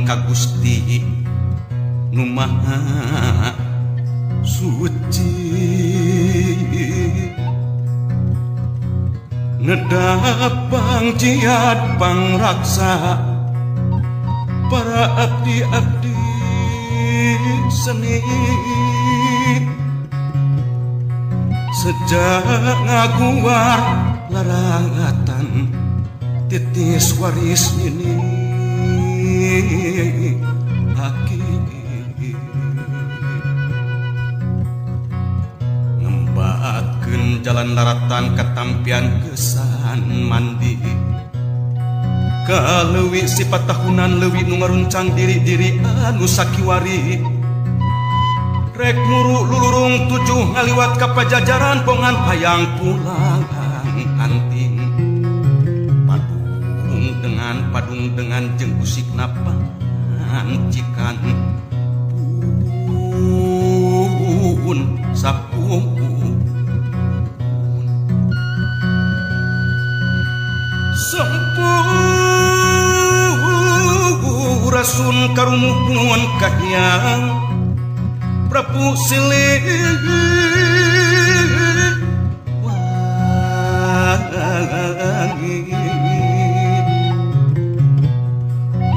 ka Gusti nu Maha Suci. Nedapang jiat pangraksa para abdi-abdi seni sejak ngaguar larangatan titis waris ini aki ngembatkeun jalan laratan katampian kesan mandi kaleuwi sifat tahunan leuwi nu ngaruncang diri-diri anu sakiwari rek muru lulurung tujuh ngaliwat ka pajajaran bongan hayang pulang anting padung dengan jeung usikna pancikan pun sapuun Sempurasun karumuhun kahiyang Prabu Siliwangi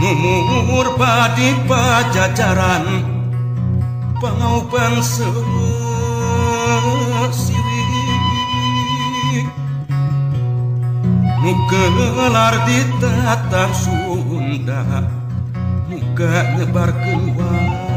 mumur padi pajajaran pangaubang siwi nu gelar di tatar Sunda muga nyebarkeun wae.